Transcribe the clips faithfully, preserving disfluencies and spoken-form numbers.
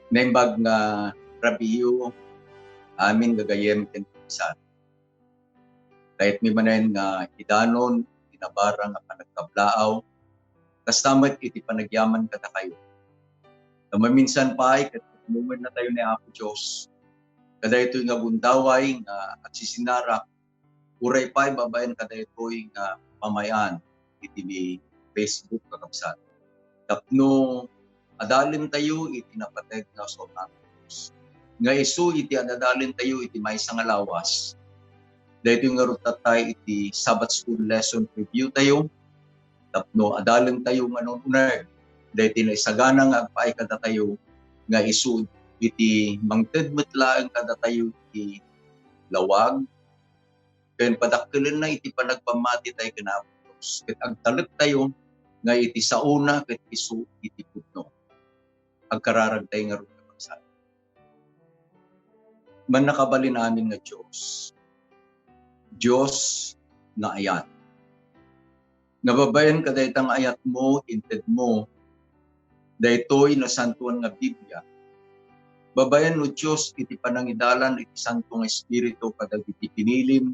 Naimbag nga rabiiyo, amin gagayyem ken kabsat. Kayatmi manen nga idanon iti nabara nga panagkablaaw, kasta met iti panagyaman kadakayo. Ta maminsan pay, ket pudnongennatayo ni Apo Dios. Kadaytoy nga gundaway nga agsisinarak, uray pay babaen kadaytoy nga pamay-an iti Facebook, kakabsat. Tapno adalentayo iti napateg nga surat ti Dios. Nga isu iti adadalentayo iti maysa nga lawas, daytoy ngarud tatta iti Sabbath School Lesson Review tayo, tapno adalentayo nga un-uneg daytoy naisagana nga agpaay kadatayo, nga isu iti mangted met laeng kadatayo iti lawag, ken padakkelenna iti panagpammati tayo ken Apo Dios, ket agtalektayo nga iti saona ket isu iti pudno. Agkararagtayo ngarud, kakabsat. Mannakabalin amin nga Dios, Dios nga ayat. Nga babaen kadayta nga ayatmo, intedmo daytoy nasantoan nga Biblia. Babaen, O Dios, iti panangidalan iti Santo nga Espiritu kadagiti pinilim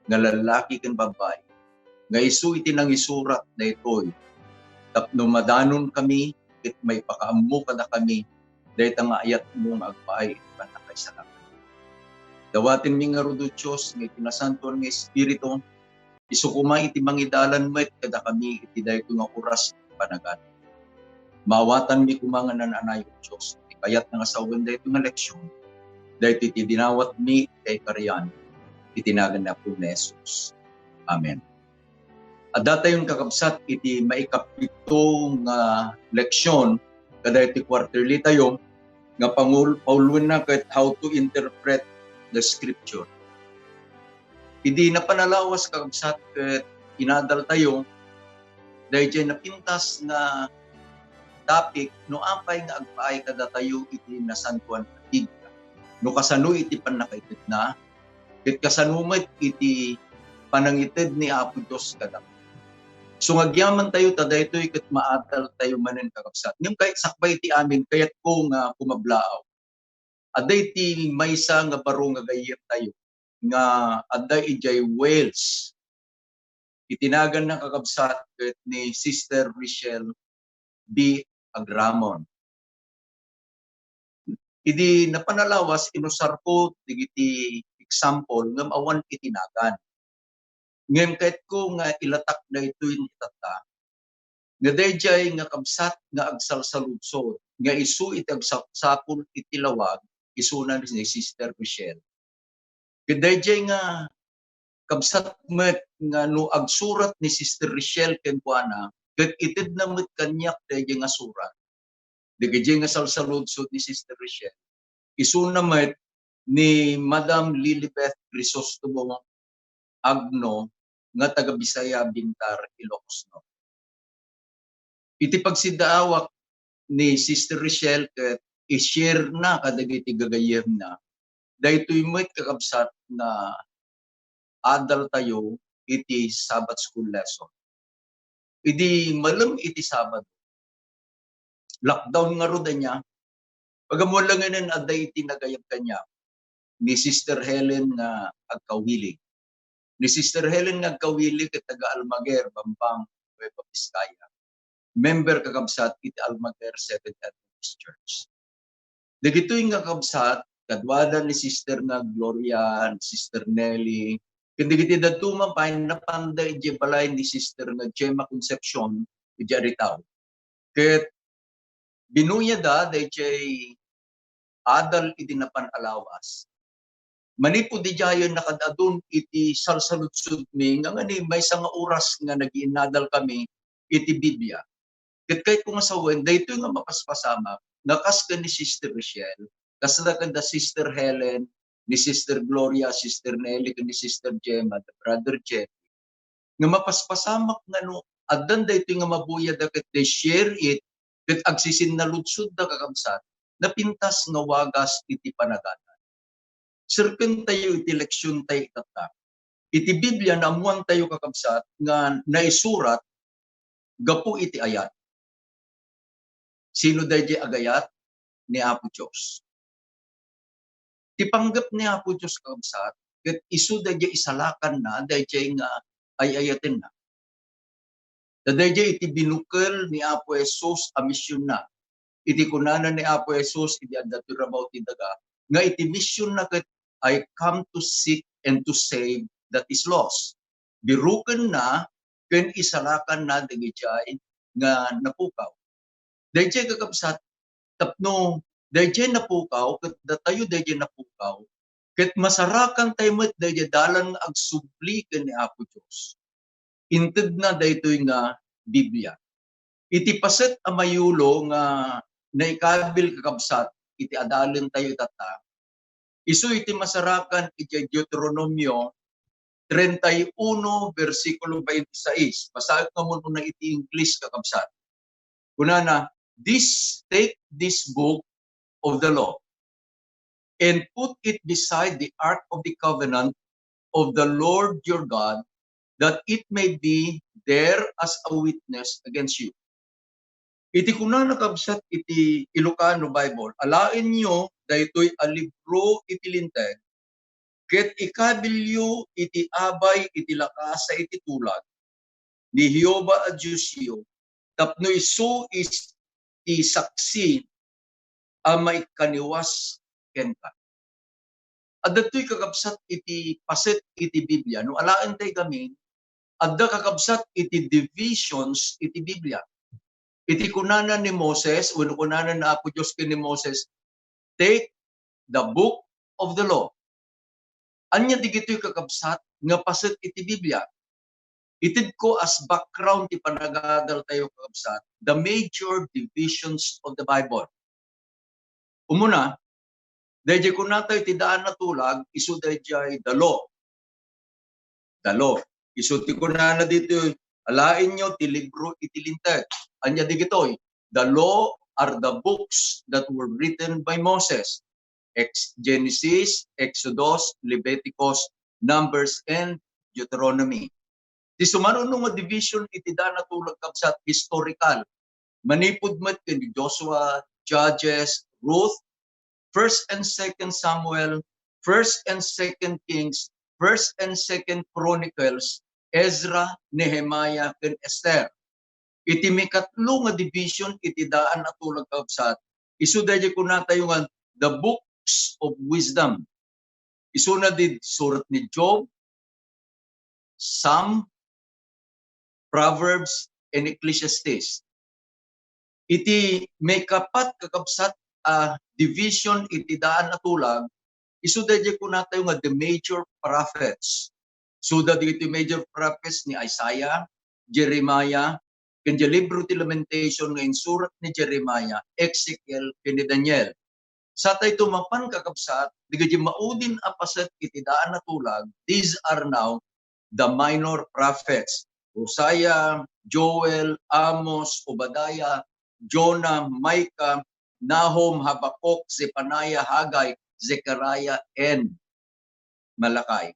nga lallaki ken babbai, nga isu iti nangisurat daytoy, tapno madanonkami ket maipakaammo kadakami dayta nga ayatmo nga agpaay iti pannakaisalakan. Dawatenmi ngarud, O Dios, nga iti nasantoan nga Espiritu, isu koma iti mangidalan met kadakami iti daytoy nga oras iti panagadal. Maawatanmi koma nga naan-anay, O Dios, iti kayatna nga sawen daytoy nga leksion, daytoy ti dinawatmi iti kaikarian iti nagan ni Apo ni Jesus. Amen. Addatayon, kakabsat, iti maikapito nga leksion kadaytoy quarterly tayo nga pangul-, pauluenna ket how to interpret the scripture. Idi napan a lawas, kakabsat, ket inadaltayo daydiay napintas nga topic no apay nga agpaay kadatayo iti nasantoan a Biblia. No kasano iti pannakaitedna, ket kasano met iti panangited ni Apo Dios kadatayo. So, nga agyamantayo ta daytoy ket maadaltayo manen, kakabsat. Ngem kay sakbay iti amin, kayatko nga kumablaaw. Adda iti maysa nga baro nga gayyemtayo nga adda idiay Wales. Iti naganna, kakabsat, ket ni Sister Rochelle B. Agramon. Idi napan a lawas, inusarko dagiti example ngem awan iti nagan. Ngem kayatko nga ilatak daytoy itatta, nga daydiay nga kabsat nga agsalsaludsod, nga isu iti agsapsapul iti lawag, isuna ni Sister Rochelle. Ket daydiay nga kabsat met nga no agsurat ni Sister Rochelle kenkuana, ket itedna met kaniak daydiay nga surat, dagiti nga salsaludsod ni Sister Rochelle, isuna met ni Madam Lilibeth Crisostomo Agno nga taga Bisaya, Bintar, Ilocos Norte. Iti pagsiddaawak ni Sister Rochelle ket i-share na kadagiti gagayyemna, daytoy met, kakabsat, nga adaltayo iti Sabbath School Lesson. Idi malem iti Sabado, lockdown ngarud ania, pag-ammoen laengen adda iti nagayab kaniak, ni Sister Helen nga agkawili. Ni Sister Helen nga agkawili ket taga Almaguer, Bambang, Nueva Vizcaya. Member, kakabsat, iti Almaguer Seventh Adventist Church. Dagitoy nga kabsat, kaduada ni Sister nga Gloria, ni Sister Nelly, ken dagiti dadduma pay, napanda idiay balay ni Sister nga Gemma Concepcion idiay Aritao. Ket binuyada daydiay adal idi napan a lawas. Manipud idiayen, nakad-adun iti salsaludsodmi nga ngarud maysa nga oras nga nagiinnadal kami iti Biblia. Ket kayatko nga sawen, daytoy nga mapaspasamak, nga kas ken ni Sister Rochelle, kasla ken da Sister Helen, ni Sister Gloria, Sister Nelly, ken ni Sister Gemma, da Brother Jeff, nga mapaspasamak nga no addan daytoy nga mabuyada ket they share it, ket agsisinnaludsoda, kakabsat, napintas nga wagas iti panagadal. Serkentayo iti leksion tayo itatta. Iti Biblia, naammoantayo, kakabsat, nga naisurat gapu iti ayat. Sino daydiay agayat? ni Apo Dios. Ti panggep ni Apo Dios, kakabsat, ket isu daydiay isalakanna daydiay nga ay-ayatenna. Ta daydiay iti binukel ni Apo Jesus a misionna. Iti kunana ni Apo Jesus idi adda ti rabaw ti daga, nga iti misionna ket, "I come to seek and to save that is lost." Birukenna ken isalakanna dagijay nga napukaw. Daydiay, kakabsat, tapno daydiay napukaw, ket datayo daydiay napukaw, ket masarakantayo met daydiay dalan nga agsubli ken ni Apo Dios. Intedna daytoy nga Biblia. Iti paset a mayulo nga naikabil, kakabsat, iti adalentayo itatta, isu iti masarakan iti Deuteronomio treinta y uno, bersikulo twenty-seis. Basaek nga umuna iti Ingles, kakabsat. Kunana, "This, take this book of the law and put it beside the ark of the covenant of the Lord your God, that it may be there as a witness against you." Iti kunana, kabsat, iti Ilocano Bible, "Alaenyo daytoy a libro iti Linteg, ket ikabilyo iti abay iti lakasa iti tulag ni Jehovah a Diosyo, tapno isu is ti saksi a maikaniwas kenka." Adda toy, kakabsat, iti paset iti Biblia. No alaentayo ngamin, adda, kakabsat, iti divisions iti Biblia. Iti kunana ni Moses, wenno kunana ni Apo Dios ken ni Moses, "Take the book of the law." Ania dagitoy, kakabsat, nga paset iti Biblia? Itedko as background ti panagadaltayo, kakabsat, the major divisions of the Bible. Umuna, daydiay kunatayo ti daan a tulag, isu daydiay the law. The law. Isu ti kunana ditoy, "Alaenyo ti libro iti Linteg." Ania dagitoy? The law are the books that were written by Moses. Ex-, Genesis, Exodus, Leviticus, Numbers, and Deuteronomy. Ti sumaruno nga division iti daan a tulag, kabsat, historical. Manipud met ken Joshua, Judges, Ruth, First and Second Samuel, First and Second Kings, First and Second Chronicles, Ezra, Nehemiah, ken Esther. Iti mikatlo nga division iti daan a tulag, kabsat, isu daydiay kunatayo nga the books of wisdom. Isuna di surat ni Job, Psalm, Proverbs, and Ecclesiastes. Iti maikapat, kakabsat, a division iti daan a tulag, isu daydiay kunatayo nga the major prophets. Isuda dagiti major prophets ni Isaiah, Jeremiah, ken di libro ti Lamentation nga insurat ni Jeremiah, Ezekiel, ken ni Daniel. Satayto mapan, kakabsat, dagiti maudin a paset iti daan a tulag, these are now the minor prophets: Hosea, Joel, Amos, Obadiah, Jonah, Micah, Nahum, Habakkuk, Zephaniah, Haggai, Zechariah, and Malachi.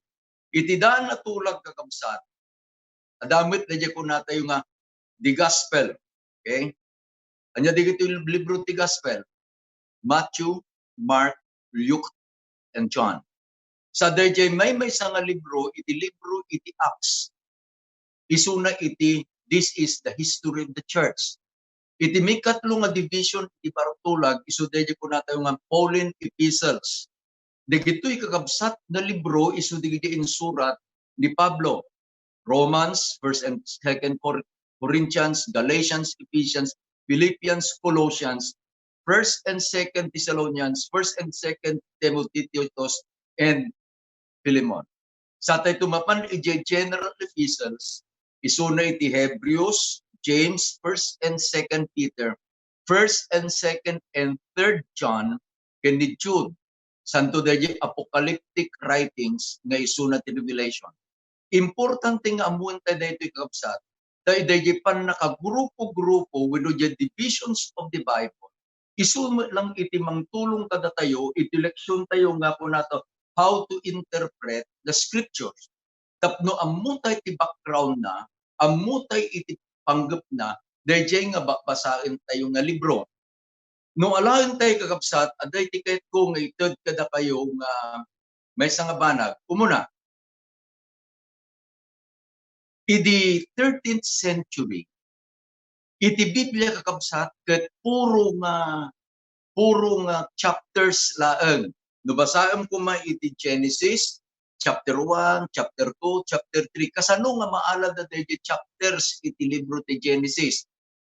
Iti daan a tulag, kakabsat, adda met daydiay kunatayo nga the gospel. Okay? Ania dagiti libro ti gospel? Matthew, Mark, Luke, and John. Sa daydiay maymaysa nga libro, iti libro iti Acts, isuna iti, this is the history of the church. Iti mikatlo nga division iti baro a tulag, isu daydiay kunatayo nga Pauline epistles. Dagitoy kakabsat nga libro, isu dagiti insurat ni Pablo. Romans, First and Second Cor-, Corinthians, Galatians, Ephesians, Philippians, Colossians, First and Second Thessalonians, First and Second Timothy, Titus, and Philemon. Satayto mapan idiay general epistles, isuna iti Hebrews, James, First and Second Peter, First and Second and Third John, ken ni Jude. Santo daydiay apocalyptic writings nga isuna ti Revelation. Importante nga ammoentayo daytoy, kakabsat, ta daydiay pannakagrupo-grupo wenno diay divisions of the Bible, isu met lang iti mangtulong kadatayo iti leksiontayo nga kunatayo, how to interpret the scriptures. Tapno ammotayo ti background na, ammotayo iti panggepna, daydiay nga babasaentayo nga libro. No alaen tayo, kakabsat, adda iti kayatko nga ited kadakayo nga maysa nga banag. Umuna, idi thirteenth century, iti Biblia, kakabsat, ket puro nga, puro nga chapters laeng. No basaem koma iti Genesis, chapter one, chapter two, chapter three, kasano nga maalada daydi chapters iti libro ti Genesis?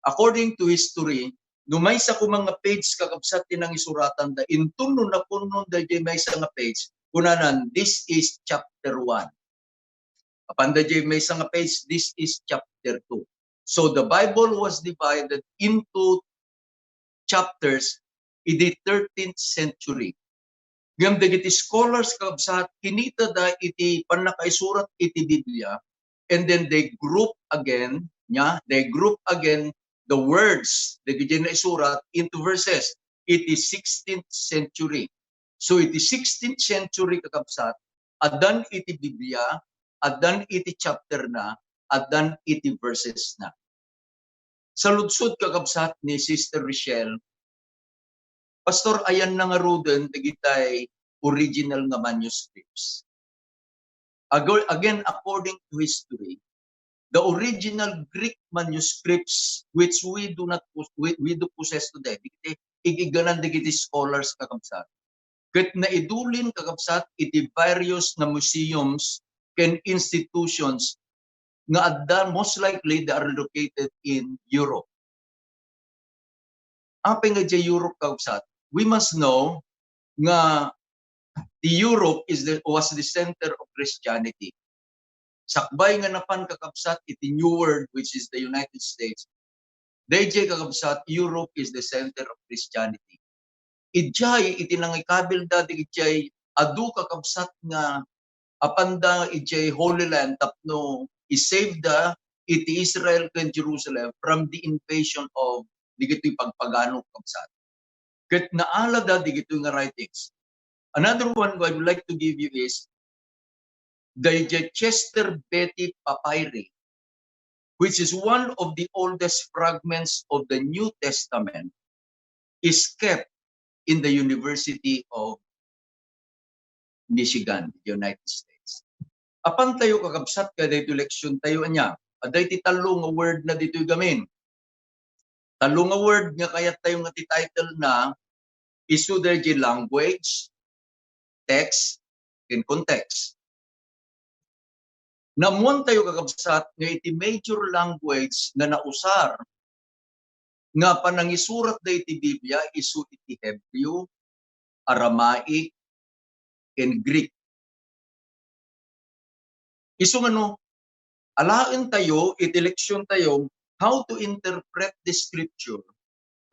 According to history, no maysa koma nga page, kakabsat, ti nangisuratanda, inton no napunnon daydi maysa nga page, kunanan, "This is chapter one." Apan daydi maysa nga page, "This is chapter two." So the Bible was divided into chapters idi thirteenth century. Ngem dagiti scholars, kakabsat, kinitada iti pannakaisurat iti Biblia, and then they group again, nya, they group again the words dagiti naisurat into verses iti sixteenth century. So iti sixteenth century, kakabsat, addan iti Biblia, addan iti chapter na, addan iti verses na. Saludsod, kakabsat, ni Sister Rochelle, "Pastor, ayanna ngaruden dagitay original nga manuscripts?" Ago-, again, according to history, the original Greek manuscripts which we do not pos-, we, we do possess today, dagiti ig-iganan dagiti scholars, kakabsat, ket naidulin, kakabsat, iti various nga museums ken institutions nga adda, most likely they are located in Europe. Apay nga idiay Europe, kakabsat? We must know nga the Europe is the, was the center of Christianity. Sakbay nga napan, kakabsat, iti New World, which is the United States, daydiay, kakabsat, Europe is the center of Christianity. Idiay iti nangikabilda dagiti adu, kakabsat, nga apanda idiay Holy Land tapno i-save da iti Israel ken Jerusalem from the invasion of dagitoy pagpagano, kabsat. Ket naalada dagitoy nga writings. Another one I would like to give you is the Chester Beatty Papyri, which is one of the oldest fragments of the New Testament, is kept in the University of Michigan, United States. Apan tayo, kakabsat, kadaytoy leksion tayo, ania? Adda iti tallo nga word na ditoy gamin. Tallo nga word nga kayat tayo nga ti title na isu daydi language, text, ken context. Naammuan tayo, kakabsat, nga iti major language nga nausar nga panangisurat da iti Biblia isu iti Hebreo, Aramaic, ken Greek. Isu nga no, alaen tayo iti leksion tayo, how to interpret the scripture.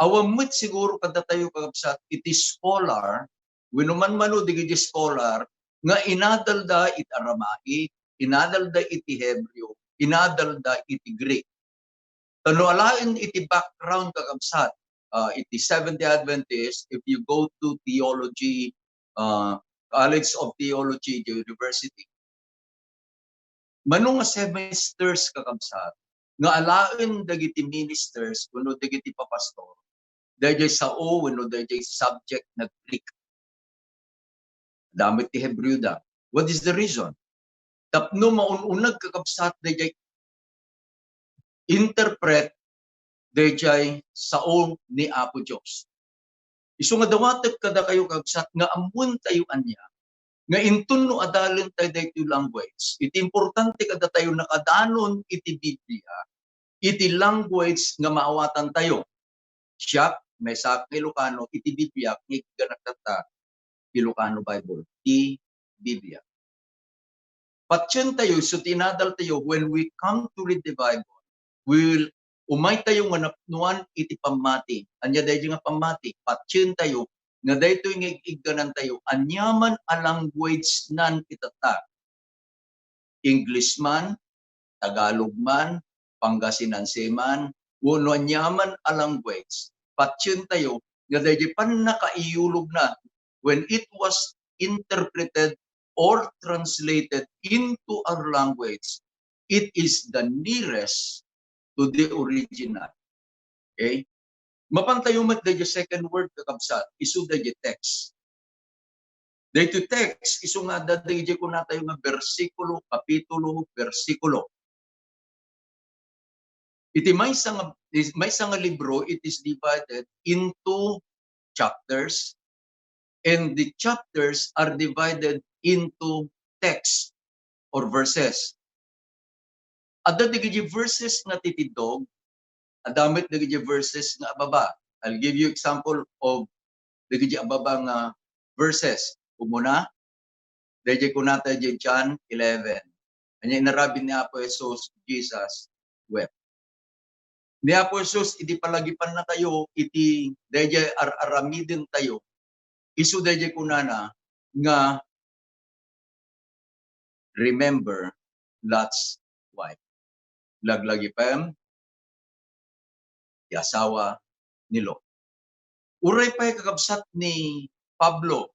Awan met siguro kadatayo, kakabsat, iti scholar, wenno manmano dagiti scholar, nga inadalda iti Aramaic, inadalda iti Hebreo, inadalda iti Greek. Ta no alaen iti background, kakabsat, ah, iti Seventh-day Adventist, if you go to theology, ah, College of Theology, the university, mano nga semesters, kakabsat, nga alaen dagiti ministers wenno dagiti papastor, daydiay sao wenno daydiay subject na Greek. Adda met ti Hebreo da. What is the reason? Tapno maun-uneg, kakabsat, daydiay interpret daydiay sao ni Apo Dios. Isu nga dawatek kadakayo, kabsat, nga ammoen tayo ania, nga inton no adalen tayo daytoy language, iti importante kadatayo, nakadanon iti Biblia, iti language nga maawatan tayo. Siak, maysaak nga Ilocano, iti Bibliak nga igganak tatta, Ilocano Bible, ti Biblia. Patien tayo, isu ti inadal tayo, when we come to read the Bible, we will, umay tayo nga napnuan iti pammati. Ania daydi nga pammati? Patien tayo nga daytoy nga ig-igganan tayo, aniaman a language nan itatta. English man, Tagalog man, Pangasinanse man, wenno aniaman a language, patien tayo nga daydi pannakaiyulogna, when it was interpreted or translated into our language, it is the nearest to the original. Okay? Mapan tayo met daydi second word, kakabsat, isu daydi text. Daytoy text, isu nga adda daydi kunatayo nga bersikulo, kapitulo, bersikulo. Iti maysa nga, maysa nga libro, it is divided into chapters, and the chapters are divided into text or verses. Adda dagiti verses nga titiddog, adda met dagiti verses nga ababa. I'll give you example of dagiti ababa nga verses. Umuna, daydi kunata idiay John eleven. Ania inaramid ni Apo Jesus? Jesus wept. Ni Apo Jesus, idi palagipannatayo iti daydi ar-aramidentayo, isu daydi kunana nga, "Remember Lot's wife." Laglagipem ti asawa ni Lot. Uray pay, kakabsat, ni Pablo,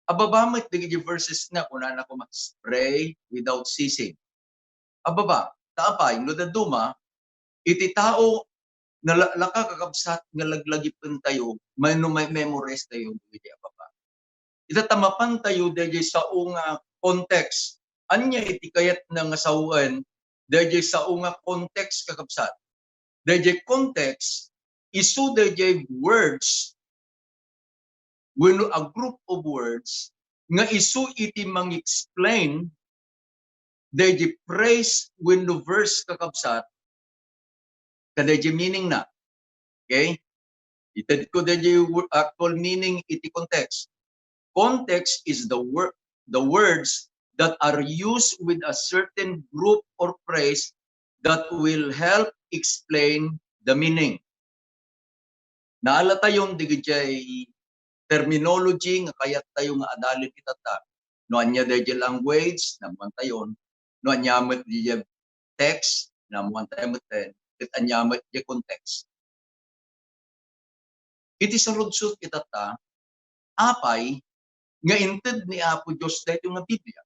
ababa met dagiti verses na, kunana koma, "Pray without ceasing." Ababa. Ta apay, no dadduma, iti tao, nala-, laka, kakabsat, nga laglagipentayo, may, no may memorize tayo, dagiti ababa. Ita ta mapan tayo daydi sao nga context. Ania iti kayatna nga sawen daydi sao nga context, kakabsat? Daydi context, isu daydi words wenno a group of words nga isu iti mang-explain daydi phrase wenno verse, kakabsat, kadaydi meaning na. Okay? Itedko daydi wo-, actual meaning iti context. Context is the wor-, the words that are used with a certain group or phrase that will help explain the meaning. Naalatayon dagiti terminology nga kayat tayo nga adalin itatta. No ania daydi language, namuan tayon. No ania met daydi text, namuan tayo met ten. Ket ania met daydi context. Iti saludsod itatta, apay nga inted ni Apo Dios daytoy nga Biblia?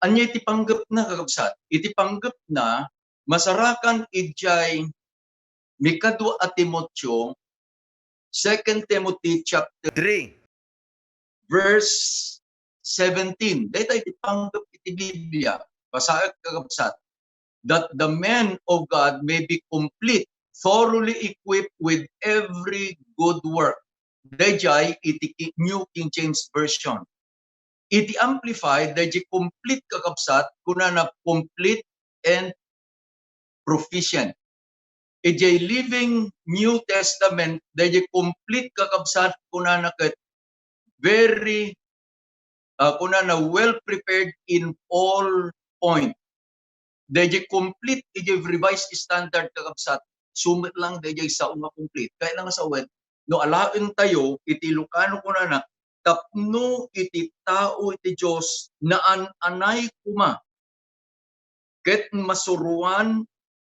Ania iti panggepna, kakabsat? Iti panggepna, masarakan idiay mikadua a Timoteo, Second Timothy chapter three, verse seventeen. Dayta iti panggep iti Biblia. Basaek, kakabsat. "That the man of God may be complete, thoroughly equipped with every good work." Daydiay iti Ki-, New King James Version. Iti Amplified, daydi complete, kakabsat, kunana, complete and proficient. Idiay Living New Testament, daydi complete, kakabsat, kunana ket very, ah, kunana, well prepared in all point. Daydi complete iti Revised Standard, kakabsat, isu met lang daydi sao nga complete. Kayatna nga sawen, no alaen tayo iti Ilocano, kunana, tapno iti tao iti Dios naan-anay koma ket masuroan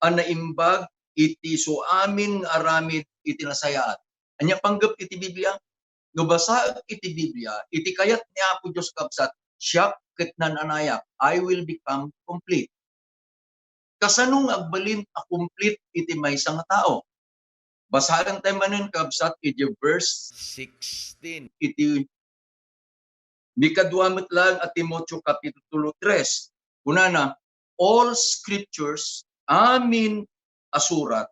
a naimbag iti suamin nga aramid iti nasayaat. Ania panggep iti Biblia? No basaek iti Biblia, iti kayat ni Apo Dios, kabsat, "Siak ket naan-anayak, I will become complete." Kasano nga agbalin a complete iti maysa nga tao? Basaen tayo manen, kabsat, iti verse sixteen. Iti mikadua met laeng a Timoteo Kapitulo tres. Kunana, "All scriptures, amin a surat,"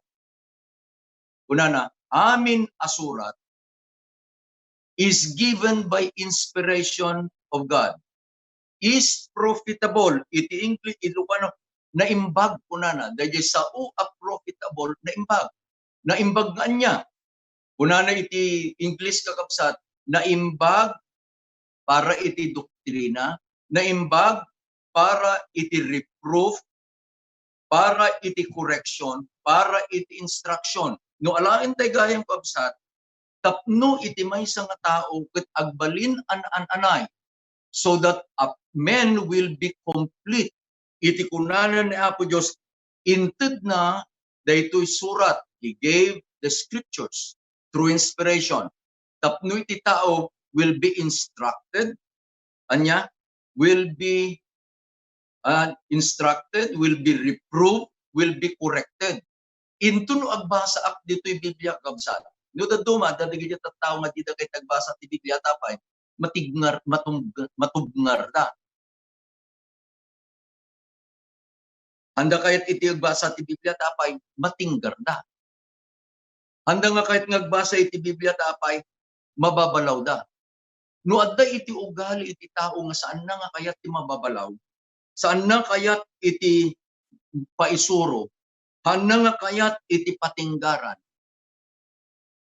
kunana, "amin a surat is given by inspiration of God." Is profitable. Iti English, iti Ilocano, naimbag, kunana. Daydi sao a profitable, naimbag. Naimbag nga ania? Kunana iti English, kakabsat, naimbag para iti doktrina, naimbag para iti reproof, para iti correction, para iti instruction. No alaen tayo gayam, kabsat, tapno iti maysa nga tao ket agbalin a naan-anay, so that a man will be complete. Iti kunana ni Apo Dios, intedna daytoy surat, he gave the scriptures through inspiration. Tapno iti tao will be instructed, ania? Will be, ah, instructed, will be reproved, will be corrected. Inton no agbasaak ditoy Biblia, kabsat, no dadduma, dagiti tattao nga dida kayat agbasa ti Biblia, tapay, matignar-, matug-, matubngarda. Anda kayat iti agbasa ti Biblia, tapay, matinggarda. Anda nga kayat nga agbasa iti Biblia, tapay, mababalawda. No adda iti ugali iti tao nga saanna nga kayat ti mababalaw, saanna kayat iti paisuro, saanna nga kayat iti patinggaran,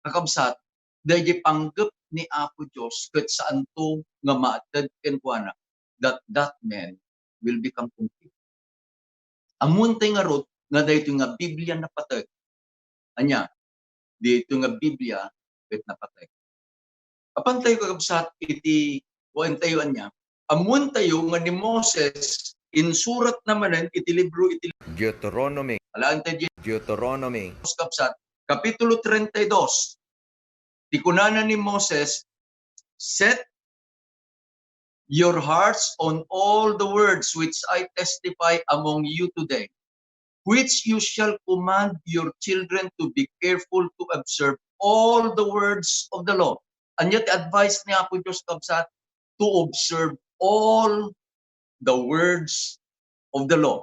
kakabsat, daydi panggep ni Apo Dios ket saanto nga maadded kenkuana that that man will become complete. Ammoentayo ngarud nga daytoy nga Biblia napateg. Ania? Daytoy nga Biblia ket napateg. Apantayo, kakabsat, iti kuantayo, ania? Ammoentayo nga ni Moses insuratna manen iti libro iti Deuteronomy. Alaentayo, Deuteronomy, kabsat, Kapitulo treinta y dos. Ti kunana ni Moses, "Set your hearts on all the words which I testify among you today, which you shall command your children to be careful to observe all the words of the law." Ania ti advice ni Apo Dios, kabsat? To observe all the words of the law.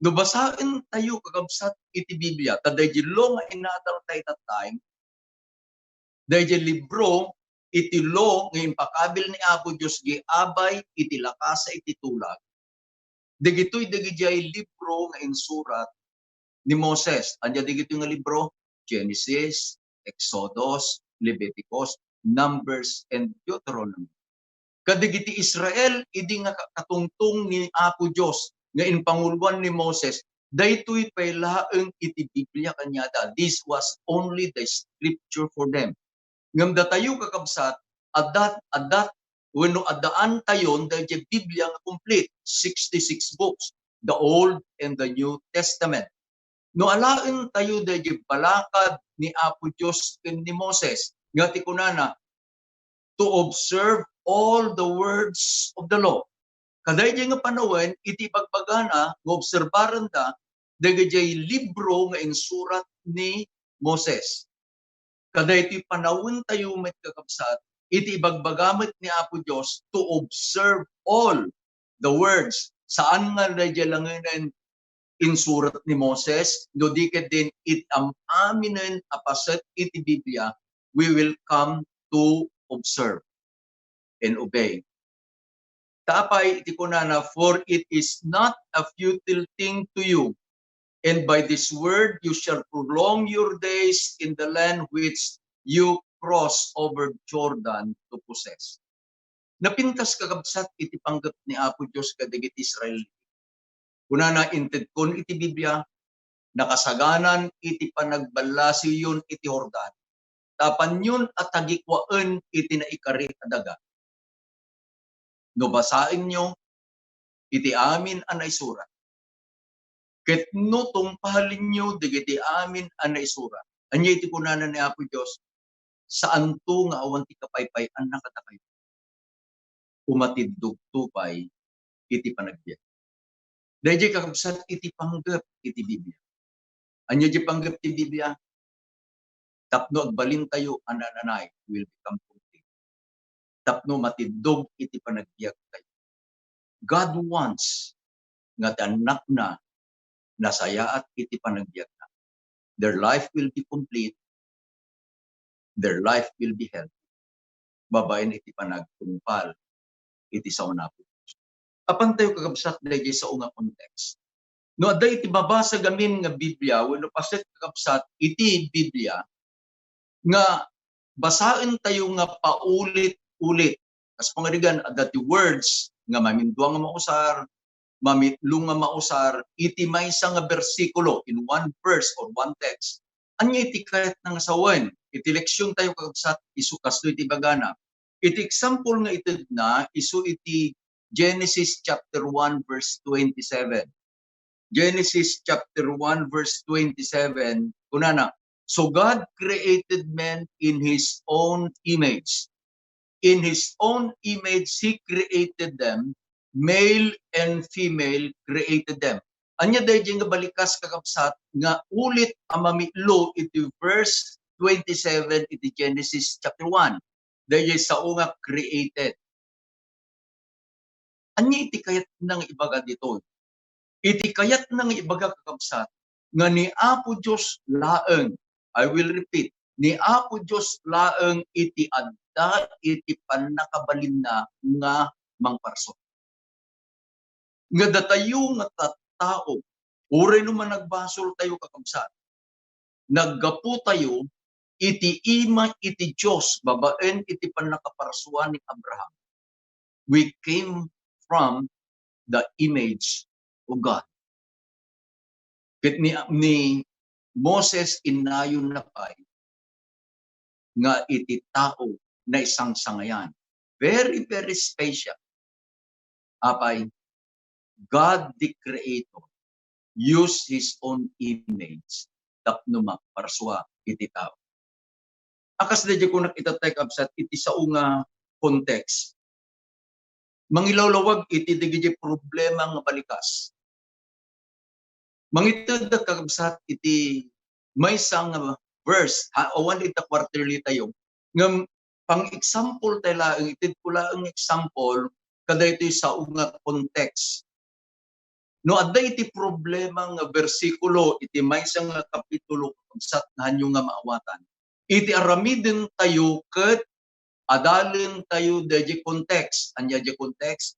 No basaentayo, kakabsat, iti Biblia, ta daydi law nga inadalta ita time, daydi libro iti law nga impakabil ni Apo Dios iti abay iti lakasa iti tulag. Dagitoy dagidiay libro nga insurat ni Moses. Ania dagitoy nga libro? Genesis, Exodus, Leviticus, Numbers, and Deuteronomy. Kadagiti Israel, idi nga ka-, katungtong ni Apo Dios nga impanguloan ni Moses, daytoy pay laeng iti Biblia kaniada. This was only the scripture for them. Ngem datayo, kakabsat, adda, adda, wenno addaantayon daydi Biblia nga complete, sixty-six books, the Old and the New Testament. No alaentayo daydi balakad ni Apo Dios ken ni Moses, nga ti kunana, to observe all the words of the law. Kadaydi nga panawen, iti ibagbagana nga obserbaranda dagiti libro nga insurat ni Moses. Kadaytoy panawentayo met, kakabsat, iti ibagbaga met ni Apo Dios to observe all the words. Saan nga daydi langenen insurat ni Moses, no di ket din it am-aminen a paset iti Biblia, we will come to observe and obey. Ta apay iti kunana, "For it is not a futile thing to you, and by this word you shall prolong your days in the land which you cross over Jordan to possess." Napintas, kakabsat, iti panggep ni Apo Dios kadagiti Israel. Kunana, intedkon iti Biblia, nakasaganan iti panagballasiwyon iti Jordan, ta apanyon a tagikuaen iti naikari a daga. No basaenyo iti amin a naisurat, ket no tungpalenyo dagiti amin a naisurat, ania iti kunana ni Apo Dios? Saanto nga awan ti kapaypay-anna kadakayo. Umatiddogto pay iti panagbiag. Daydi, kakabsat, iti panggep iti Biblia. Ania di panggep ti Biblia? Tapno agbalintayo a nananay, will become complete. Tapno matiddog iti panagbiagtayo. God wants nga ti annakna nasayaat iti panagbiagna. Their life will be complete. Their life will be healthy. Babaen iti panagtungpal iti sao ni Apo Dios. Apantayo, kakabsat, daydi sao nga context. No adda iti mabasa gamin nga Biblia, wenno paset, kakabsat, iti Biblia, nga basaentayo nga paulit-ulit. Kas pangarigan, adda ti words nga mamindua nga mausar, mamitlo nga mausar, iti maysa nga bersikulo, in one verse or one text. Ania iti kayatna nga sawen? Iti leksiontayo, kakabsat, isu kastoy ti ibagana. Iti example nga itedna, isu iti Genesis chapter one, verse twenty-seven. Genesis chapter one, verse twenty-seven, kunana, "So God created man in his own image. In his own image, he created them. Male and female created them." Ania daydiay nga balikas, kakabsat, nga ulit a mamitlo iti verse twenty-seven iti Genesis chapter one? Daydiay sao nga created. Ania iti kayatna nga ibaga ditoy? Iti kayatna nga ibaga, kakabsat, nga ni Apo Dios laeng, I will repeat, ni Apo Dios laeng iti adda iti pannakabalinna nga mangparsua. Nga datayo nga tattao, uray no managbasol tayo, kakabsat, naggapu tayo iti ima iti Dios babaen iti pannakaparsua ni Abraham. We came from the image of God. Ket ni, ni Moses, innayon na pay nga iti tao naisangsangayan. Very, very special. Apay, God the Creator use His own image tapno maparsua iti tao. A kas daydiay kunak ita, tay kabsat, iti sao nga context, mangilawlawag iti dagiti problema nga balikas. Mangiteddak, kakabsat, iti maysa nga verse, ha, awan ita quarterly tayo, ngem pang-example tayo laeng, itedko laeng example, kadaytoy sao nga context. No adda iti problema nga bersikulo iti maysa nga kapitulo, kakabsat, nga haanyo nga maawatan, iti aramiden tayo ket adalen tayo daydiay context. Ania daydiay context?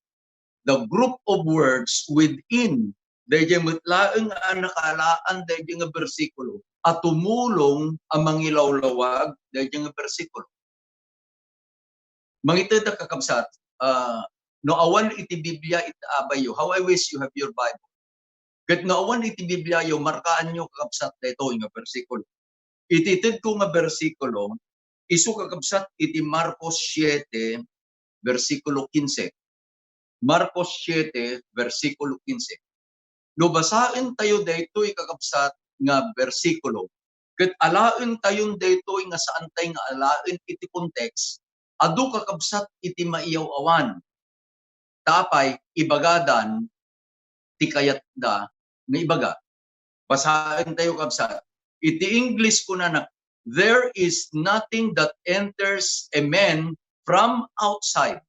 The group of words within daydiay met laeng a nakaalaan daydiay nga bersikulo a tumulong a mangilawlawag daydiay nga bersikulo. Mangiteddak, kakabsat, ah, no awan iti Biblia iti abayyo, how I wish you have your Bible. Ket no awan iti Bibliayo, markaanyo, kakabsat, daytoy nga bersikulo. Iti itedko nga bersikulo, isu, kakabsat, iti Marcos siete, bersikulo quince. Marcos siete, bersikulo quince. No basaen tayo daytoy, kakabsat, nga bersikulo, ket alaen tayon daytoy nga saan tay nga alaen iti context, adu, kakabsat, iti maiyaw-awan. Ta apay, ibagadan ti kayatda nga ibaga. Basaen tayo, kabsat. Iti English kunana, "There is nothing that enters a man from outside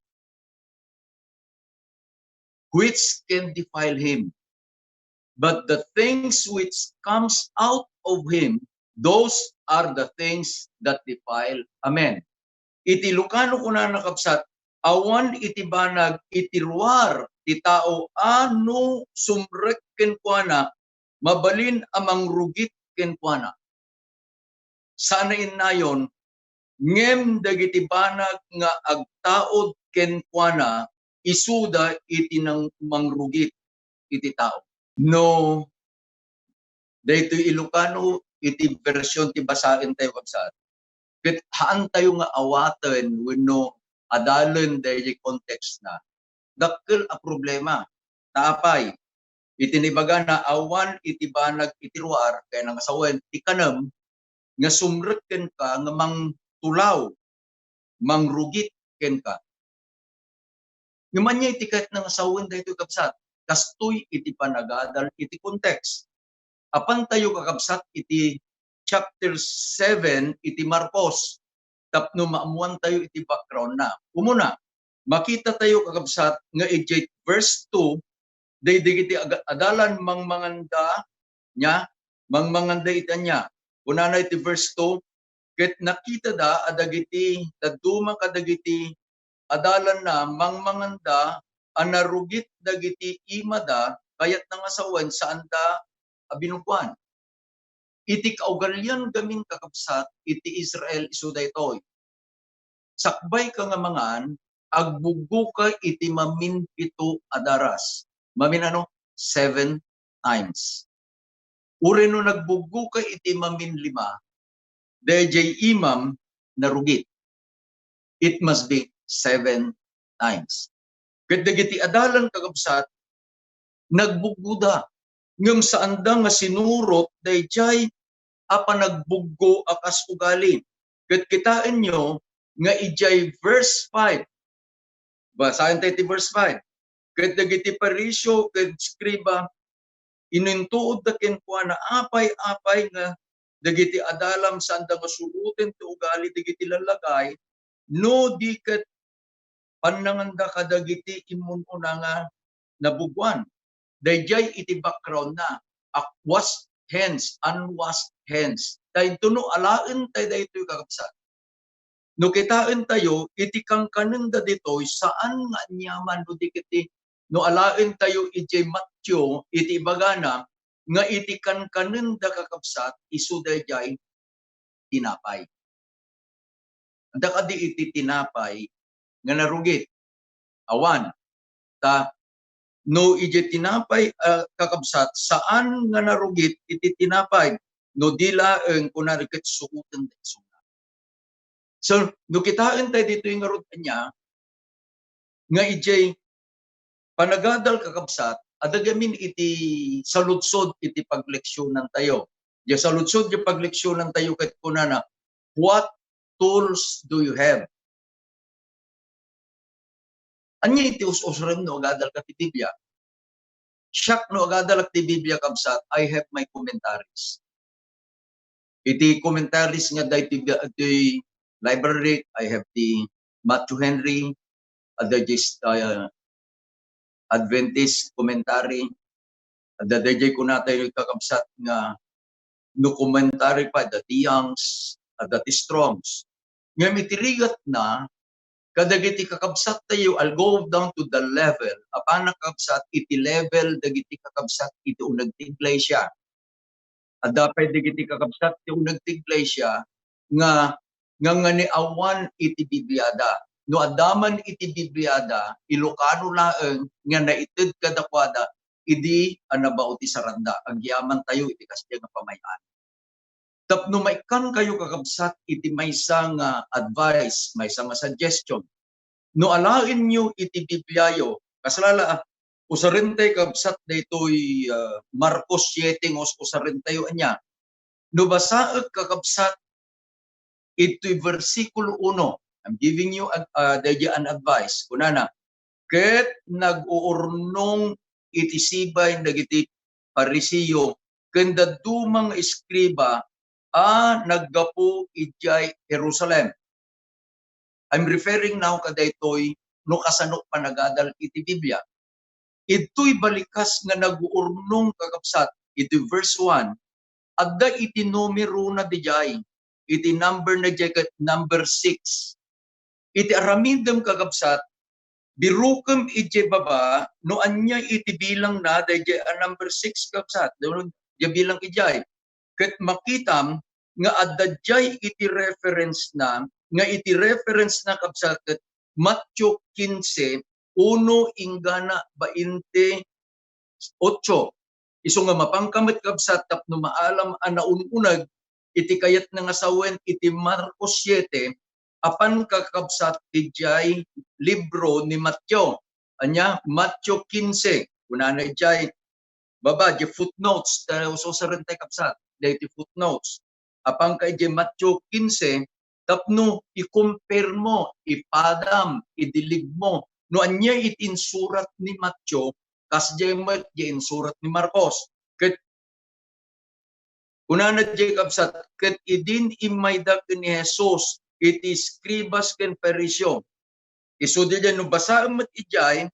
which can defile him. But the things which comes out of him, those are the things that defile a man." Iti Ilocano kunana, kabsat, awan iti banag iti ruar ti tao a no sumrek kenkuana, mabalin a mangrugit kenkuana. Saan a innayon, ngem dagiti banag nga agtaud kenkuana, isuda iti nang-, mangrugit iti tao. No, daytoy Ilocano iti version ti basaen tayo, kabsat, ket haan tayo nga awaten wenno adalen daydiay context na, dakkel a problema. Ta apay, iti naibaga na, awan iti banag iti ruar, kayatna nga sawen, ti kanem nga sumrek kenka nga mangtulaw, mangrugit kenka. Ngem ania iti kayatna nga sawen daytoy, kabsat? Kastoy iti panagadal iti context. Apan tayo, kakabsat, iti chapter seven iti Marcos tapno maammoan tayo iti background na. Umuna, makita tayo, kakabsat, nga idiay verse two, daydi iti aga-, adalan mangmanganda, nia, mangmanganda iti ania. Kunana iti verse two, "Ket nakitada a dagiti dadduma kadagiti adalanna mangmanganda a narugit dagiti imada, kayatna nga sawen, saanda a binuggoan." Iti kaugalian gamin, kakabsat, iti Israel isu daytoy. Sakbay ka nga mangan, agbuggo ka iti mamin pito a daras. Mamin ano? Seven times. Uray no nagbuggo ka iti mamin lima, daydiay imam narugit. It must be seven times. Ket dagiti adalan, kakabsat, nagbuggoda, ngem saanda nga sinurot daydiay a panagbuggo a kas ugali. Ket kitaenyo nga idiay verse five, basaen tayo ti verse five, "Ket dagiti Fariseo ken eskriba Inintuodda kenkuana apay-apay nga dagiti adalam saanda nga suroten ti ugali dagiti lallagay, no di ket pannanganda kadagiti immun-una nga nabuguan. Daydiay iti background na, a washed hands, unwashed hands. Daytoy no alaentayo daytoy, kakabsat. No kitaentayo, iti kankanenda ditoy, saan nga aniaman no di ket ti, no alaentayo idiay Mateo, iti ibagana, nga iti kankanenda, kakabsat, isu daydiay tinapay. Adda kadi iti tinapay nga narugit? Awan. Ta, no idiay tinapay, ah, kakabsat, saan nga narugit iti tinapay, no di laeng, kunana ket suroten ti isuna. So, no kitaentayo ditoy ngarud ania, nga idiay panagadal, kakabsat, adda gamin iti saludsod iti pagleksionantayo. Diay saludsod ti pagleksionantayo ket kunana, "What tools do you have?" Ania iti us-usarem no agadalka ti Biblia? Siak no agadalak ti Biblia, kabsat, I have my commentaries. Iti commentaries nga daytoy, daytoy library, I have the Matthew Henry, adda diay, ah, Adventist commentary, adda daydiay kunatayo, kakabsat, nga no commentary pay, adda ti Young's, adda ti Strong's. Ngem iti rigatna, kadagiti kakabsattayo, I'll go down to the level, apan, kakabsat, iti level dagiti kakabsat iti uneg ti iglesia. Adda pay dagiti kakabsat ti uneg ti iglesia nga, nga, nga ni awan iti Bibliada. No adda man iti Bibliada, Ilocano laeng nga naited kadakuada idi a nabautisaranda. Agyamantayo iti kasdiay nga pamay-an. Tapno maikkankayo, kakabsat, iti maysa nga advice, maysa nga suggestion. No alaenyo iti Bibliayo, kasla la, ah, usarentayo, kabsat, daytoy, ah, Marcos siete nga us-, usarentayo ania. No basaek, kakabsat, itoy bersikulo uno, I'm giving you a, ah, daydiay an advice. Kunana, "Ket nag-uurnong iti sibay dagiti Fariseo ken dadduma nga eskriba a naggapu idiay Jerusalem." I'm referring now kadaytoy no kasano panagadal iti Biblia. Itoy balikas nga nag-uurnong, kakabsat, iti verse one, adda iti numerona didiay, iti number na diay ket number six. Iti aramidem, kakabsat, birukem idiay baba no ania iti bilangna daydiay a number six, kabsat, diay bilang idiay. Ket makitam nga adda diay iti reference na, nga iti reference na, kabsat, ket Mateo quince, uno inggana bainte otso. Isu nga mapanka met, kabsat, tapno maalam a naun-uneg iti kayatna nga sawen iti Marcos siete, apan, kakabsat, idiay libro ni Mateo. Ania, Mateo quince, kunana idiay baba, di footnotes, ta ususarentayo, kabsat, daytoy footnotes. Apanka idiay Mateo quince, tapno ikumpirmo, ipadam, idiligmo, no ania iti insurat ni Mateo, kasdiay met diay insurat ni Marcos. Ket kunana diay, kabsat, "Ket idin immayda ken ni Jesus iti eskribas ken Fariseo." Isu diay, no basaem met idiay,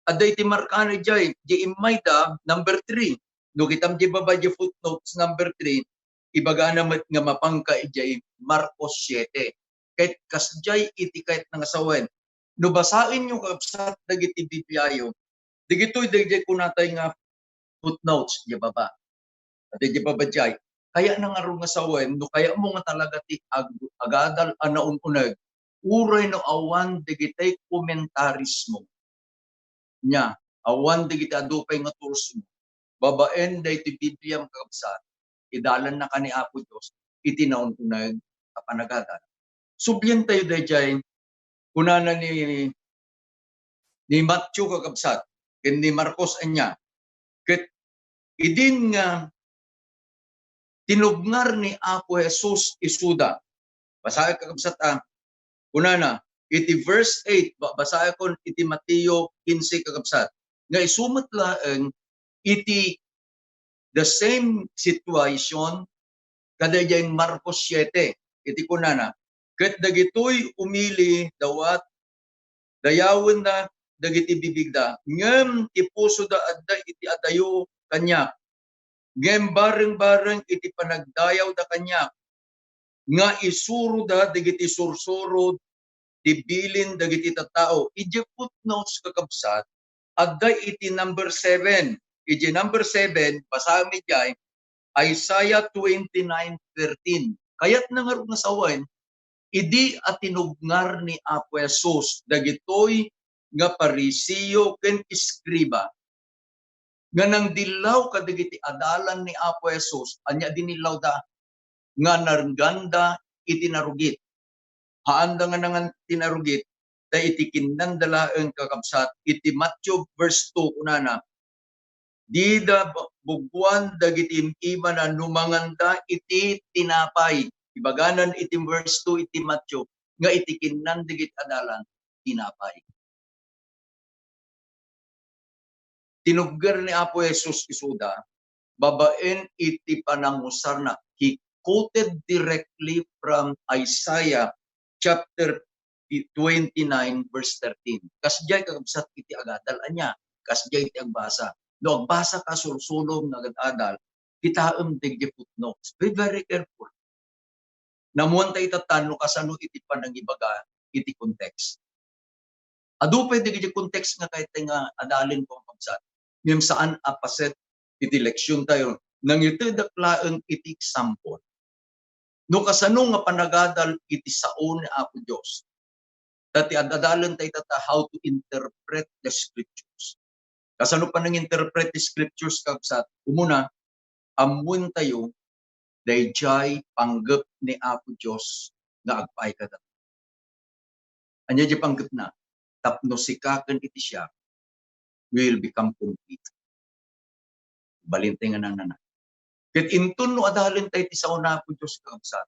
adda iti markana idiay, diay immayda, number three. No kitam diay baba diay footnotes, number three, ibagana met nga mapanka idiay Marcos siete. Ket kasdiay iti kayatna nga sawen. No basaenyo, kabsat, dagiti Bibliayo, dagitoy daydiay kunatay nga footnotes diay baba. Iti diay baba diay, kayatna ngarud nga sawen, no kayatmo nga talaga ti ag-, agadal a naun-uneg, uray no awan dagiti commentaries mo. Nia, awan dagiti adu pay nga tools mo. Babaen daytoy Bibliam, kakabsat, idalannaka ni Apo Dios iti naun-uneg a panagadal. Sublientayo daydiay, kunana ni, ni Mateo, kakabsat, ken ni Marcos ania. Ket idin nga tinubngar ni Apo Jesus isuda. Basaek, kakabsat, a. Kunana, iti verse eight, ba-, basaekon iti Mateo quince, kakabsat, nga isu met laeng iti the same situation kadaydiay Marcos siete, iti kunana, "Ket dagitoy umili dawat dayawenna dagiti bibigda, ngem ti pusoda adda iti adayo kaniak, ngem bareng-bareng iti panagdayawda kaniak, nga isuroda dagiti sursurod ti bilin dagiti tattao." Idiay footnotes, kakabsat, adda iti number seven. Idiay number seven, basaem idiay, Isaiah twenty-nine thirteen. Kayatna ngarud nga sawen, idi a tinubngar ni Apo Jesus dagitoy nga Pariseo ken eskriba nga nangdillaw kadagiti adalan ni Apo Jesus, ania dinillawda? Nga narengganda iti narugit. Haanda nga nangan ti narugit, ta iti kinnanda laeng, kakabsat, iti Matthew verse two, kunana, "Dida bu-, buguan dagiti im-imana no manganda iti tinapay." Ibaganan iti verse two iti Matthew nga iti kinnan dagiti adalan, tinapay. Tinubger ni Apo Jesus isuda babaen iti panangusarna. He quoted directly from Isaiah chapter twenty-nine, verse thirteen. Kasdiay, kakabsat, iti agadal. Ania? Kasdiay iti agbasa. No agbasa ka sulsulom nga agad-adal, kitaem dagiti footnotes. Be very careful. Nammuan ta ita ta no kasano iti panangibaga iti context. Adu pay dagiti context nga kayat nga adalen, kakabsat. Ngem saan a paset iti leksion tayo. Nangitedak laeng iti example. No kasano nga panagadal iti sao ni Apo Dios. Ta ti ad-adalen tayo ita ta how to interpret the scriptures. Kasano pananginterpret ti scriptures, kakabsat? Umuna, ammoen tayo daydiay panggep ni Apo Dios nga agpaay kadatayo. Ania diay panggepna? Tapno sika ken iti siak, we will become complete. Balin tayo nga nanana. Ket inton no adalen tayo ti sao ni Apo Dios, kakabsat,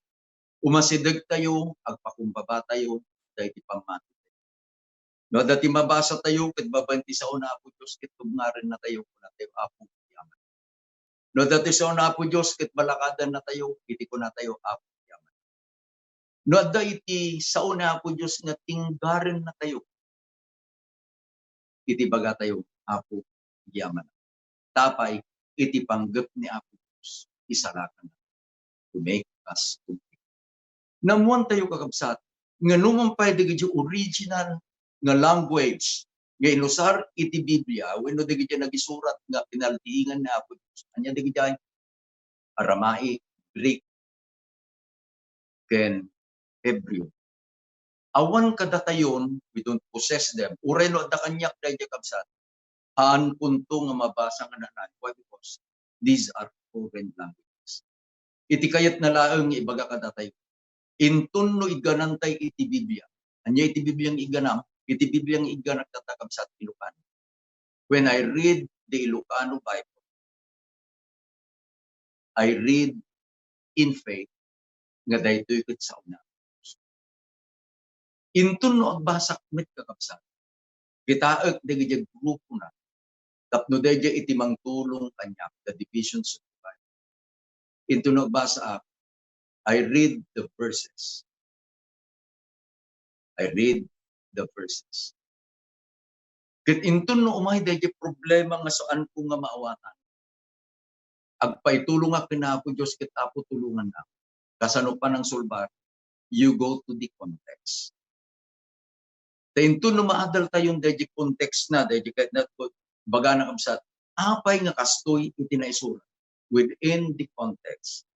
umasideg tayo, agpakumbaba tayo daydi pammati. No adda ti mabasa tayo ket babaen ti sao ni Apo Dios, ket tubngarennatayo, kunatayo, "Apo, yaman." No adda ti sao ni Apo Dios ket balakadennatayo, iti kunatayo, "Apo, yaman." No adda iti sao ni Apo Dios nga tinggarennatayo, iti bagatayo, "Apo, yaman." Tapay iti panggep ni Apo Dios, isalakan to make us complete. Nammuan tayo, kakabsat, nga numan pay dagiti original nga language nga inusar iti Biblia wenno dagiti nagisurat nga pinaltiingan ni Apo Dios, ania dagiti? Aramaic, Greek, ken Hebreo. Awan kadatayon, we don't possess them. Uray no adda kaniak daydiay, kabsat, haankonto nga mabasa nga naan. Why? Because these are foreign languages. Iti kayatna laeng nga ibaga kadatayo, inton no igganantay iti Biblia. Ania iti Biblia nga igganam? Iti Biblia nga igganak, kakabsat, Ilocano. When I read the Ilocano Bible, I read in faith nga daytoy ket sao ni Apo Dios. Inton no agbasak met, kakabsat, kitaek dagiti grupona tapno daydiay iti mangtulong kaniak, the divisions of the Bible. Inton no agbasaak, I read the verses. I read the verses. Ket inton no umay daydiay problema nga saanko nga maawatan, agpaitulongak ken Apo Dios ket, "Apo, tulongannak." Kasano panangsolbar? You go to the context. Ta inton no maadal tayon daydiay context na, daydiay kayatna, bagana, kabsat, apay nga kastoy iti naisurat? Within the context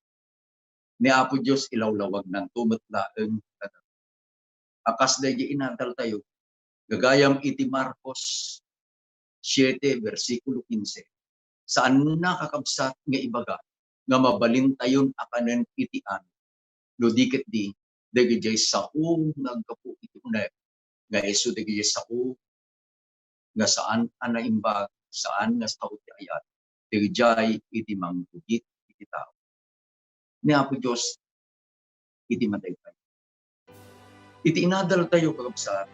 ni Apo Dios, ilawlawagnanto met laeng kadatayo. A kas daydiay inadal tayo, gagayam iti Marcos siete, bersikulo kinse, saanna, kakabsat, nga ibaga nga mabalintayon a kanen iti amin, no di ketdi dagijay sao nga aggapu iti uneg, nga isu dagijay sao nga saan a naimbag, saan nga sao ti ayat, dagijay iti manggugit iti tao. Ni Apo Dios iti madaypay. Iti inadal tayo, kakabsat,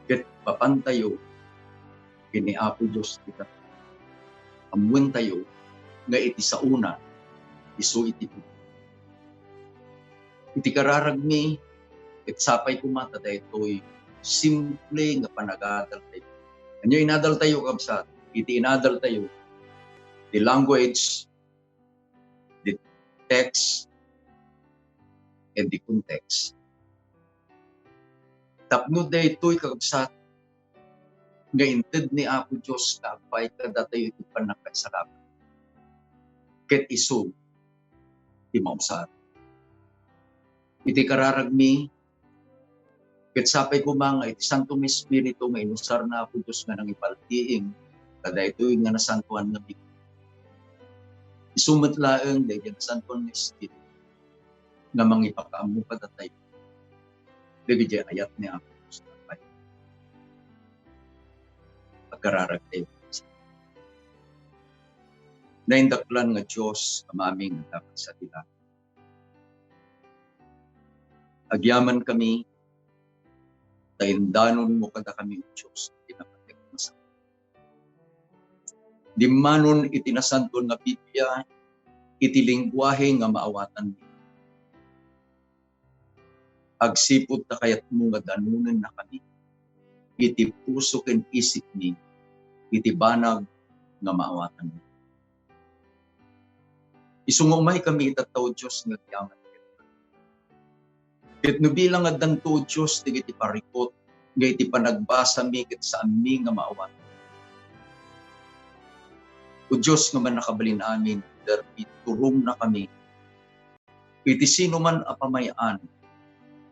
ket mapan tayo ken ni Apo Dios ita, ammoen tayo nga iti saona, isu iti pudno. Iti kararagmi, ket sapay koma ta daytoy simple nga panagadaltayo. Ania inadaltayo, kabsat? Iti inadaltayo, the language, the text, and the context. Tapno daytoy, kakabsat, nga inted ni Apo Dios nga agpay kadatayo iti pannakaisalakan ket isu ti mausar. Iti kararagmi, ket sapay koma nga iti Santo nga Espiritu nga inusar ni Apo Dios nga nangipaltiing kadaytoy nga nasantoan nga Biblia. Isu met laeng daydi nasantoan nga Espiritu nga mangipakaammo kadatayo dagiti ayat ni Apo Dios. Agkararagtayo. Naindaklan nga Dios, Amami nga adda ket sa langit. Agyamankami ta indanonmo kadakami, O Dios, ti napateg a masapul. Dimmanon iti nasantoan nga Biblia iti lengguahe nga maawatanmi. Agsipud ta kayatmo nga danonennakami iti puso ken isipmi iti banag nga maawatanmi. Isu nga umaykami itatta, O Dios, nga agyaman kenka. Ket no bilang addanto, O Dios, dagiti parikut nga iti panagbasami ket saanmi nga maawat. O Dios nga Mannakabalin-amin, derbi, turongna kami iti sinuman a pamay-an,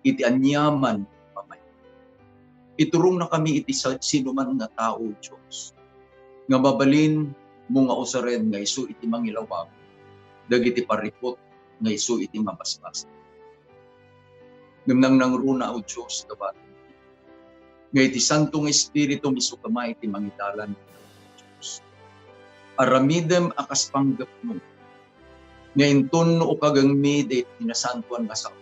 iti aniaman a pamay-an. Iturongna kami iti sa-, sinuman nga tao, O Dios, nga mabalinmo nga usaren nga isu iti mangilawag dagiti parikut nga isu iti mabasbasa. Ngem nangnangruna, O Dios, ta batin nga iti Santo nga Espiritu, isu koma iti mangidalan, O Dios. Aramidem a kas panggepmo, nga inton no ukagengmi daytoy nasantoan nga sao,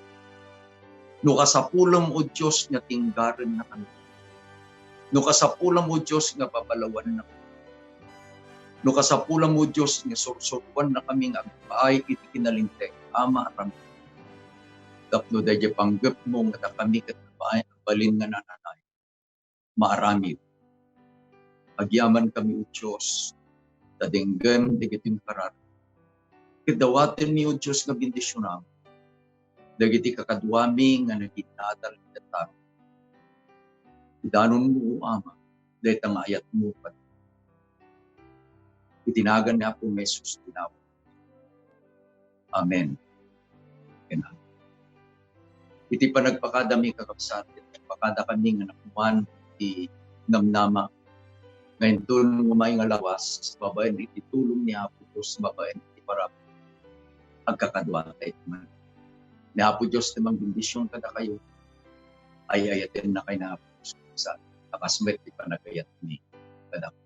no kasapulem, O Dios, nga tinggarennakami, no kasapulem, O Dios, nga babalawannak, no kasapulem, O Dios, nga sursuruannakami nga agpaay iti kinalinteg a maaramid. Tapno daydiay panggepmo nga dakami ket agpaay a balin nga nananayon maaramid. Agyamankami, O Dios, ta denggem dagiti kararag. Ket dawatenmi, O Dios, nga bendisionam dagiti kakaduami nga naginnadal iti dadduma. Idanonmo, O Ama, dayta nga ayatmo kad-, iti nagan ni Apo Jesus ti Apo. Amen. Amen. Iti panagpakadami, kakabsat, iti nagpakadakami nga nakuan ti namnama nga inton umay nga lawas babaen iti tulong ni Apo Dios, babaen iti parab-, agkakaduatayo man. Ni Apo Dios ti mangbendision kadakayo. Ay-ayatennakay ni Apo Dios sa a kas met ti panagayatmi kadakayo.